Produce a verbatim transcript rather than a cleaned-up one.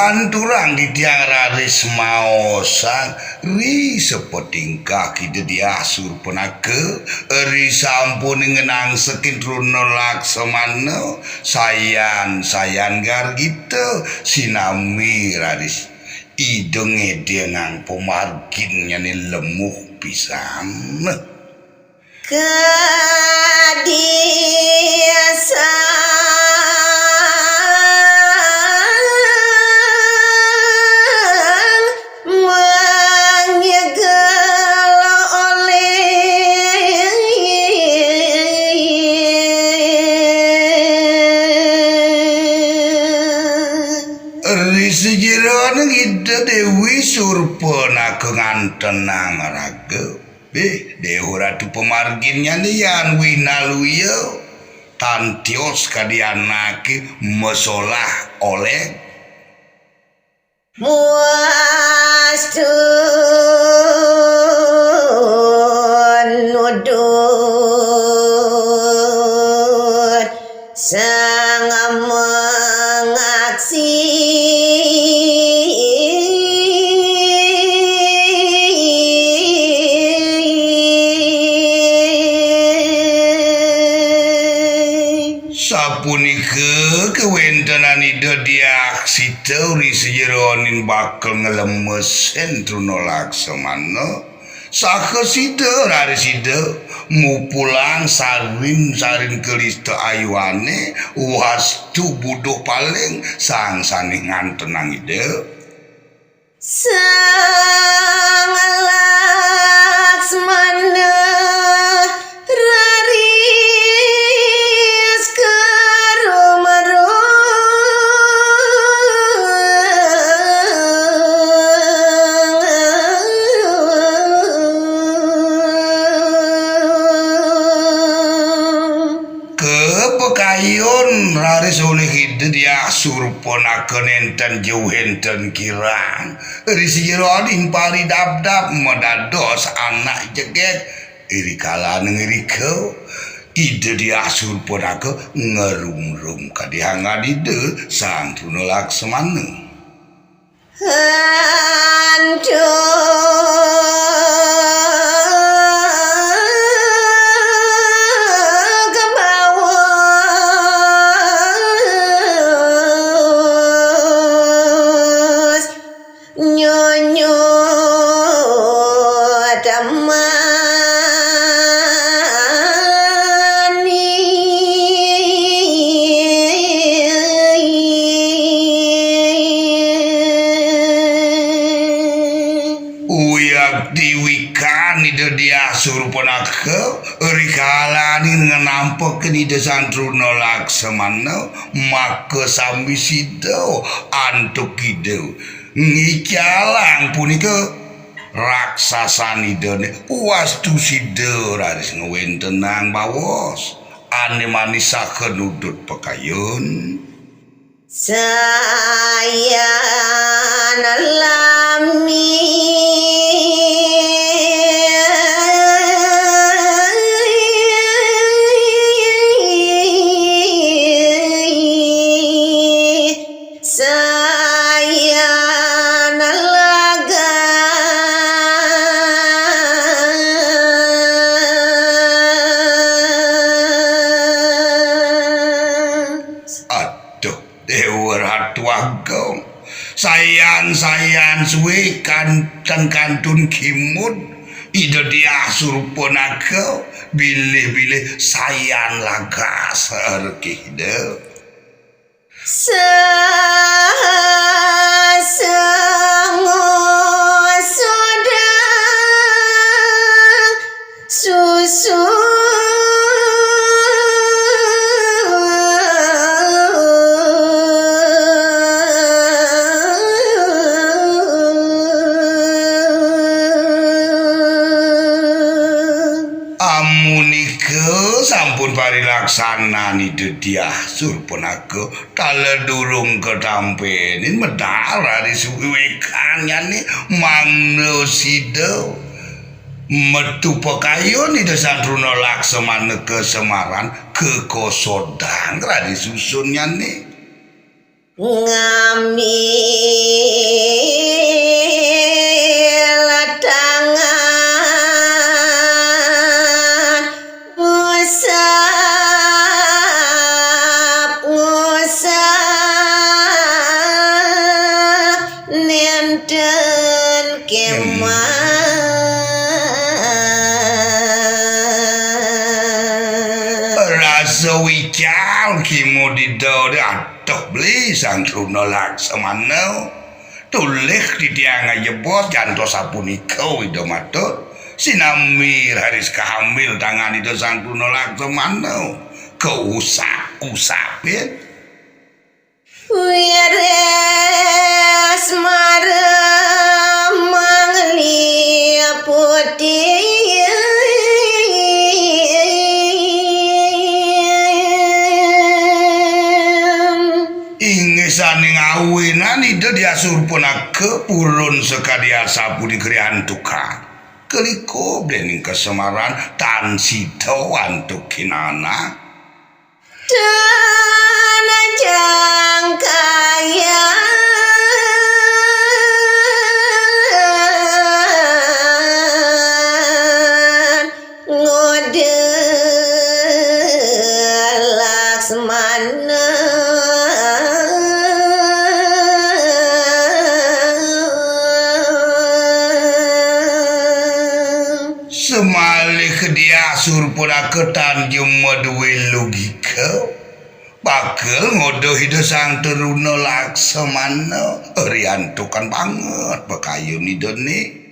Anturang titiang raris maosang ri sapatingkah Ida Diah Surpanaka, ri sampun ngenang saking truna laksamana, sayan-sayan gargita, sinami raris Ida ngedengang pamarginnyané lemuh pisan. Kadisan manyegel olih. Ri sajeroning Ida Déwi Surpanaka ngantenang raga. Béh, Déwa Ratu pamarginnyané yan winaluya tan tios kadi anaké masolah olih. Muas tun nudur sang mangaksi. Sapunika kawéntenan Ida Diah Sita ri sajeroning bakal nglemesin truna laksamana. Saha sida raris Ida mupulang sarin-sarin kalista ayuané, wastu buduh paling sang sané ngantenang Ida. Sang Laksmana raris karumerung. Kapakayun raris olih Ida Diah Surpanaka nénten jauh énten kirang. Ri sajeroning paridabdab madados anak jegég, iri kalaning irika Ida Diah Surpanaka ngrumrum kadihangan Ida Sang Truna Laksmana. Antuk kabawas nyunyut mani. Wiakti wikan Ida Diah Surpanaka, rikalaning ngampekin Ida Sang Truna Laksmana, maka sami sida antuk Ida ngicalang punika raksasan Idané, wastu sida raris ngwéntenang baos ané mani saha nudut pakayun. Sayan lami. Sayan lagas. Aduh, Déwa Ratu Agung. Sayan-sayan suwé kanten kantun kimud Ida Diah Surpanaka bilih-bilih sayan lagas rekih Ida. Sasengosodang susu. Amunika sampun parilaksanan Ida Diah Surpanaka. Taler durung katampénin medal raris wiwékannyané mangda sida metu pakayun Ida Sang Truna Laksmana ka Semaran, kakosodang raris susunnyané. Ngambil tangan, ngusap, ngusap, nénten kémah. Rasa wical kimud Ida, atuh beli Sang Truna Laksamana. Tolih titiang ngajebos, jantos sapunika Ida matur. Sinambi raris kaambil tangan Ida Sang Truna Laksamana, kausap-usapin. Wiris mara mangli putih. Inggih sané ngawinan Ida Dyah Surpanaka purun sakadi asapunika riantukan. Kalikup déning kasemaran tan sida antuk kinanah. Tanajang kayan ngoda Laksmana. Semalih Dyah Surpanaka tan jema duwé logika, bakal ngoda Ida Sang Truna Laksamana, riantukan banget pakayun Ida né.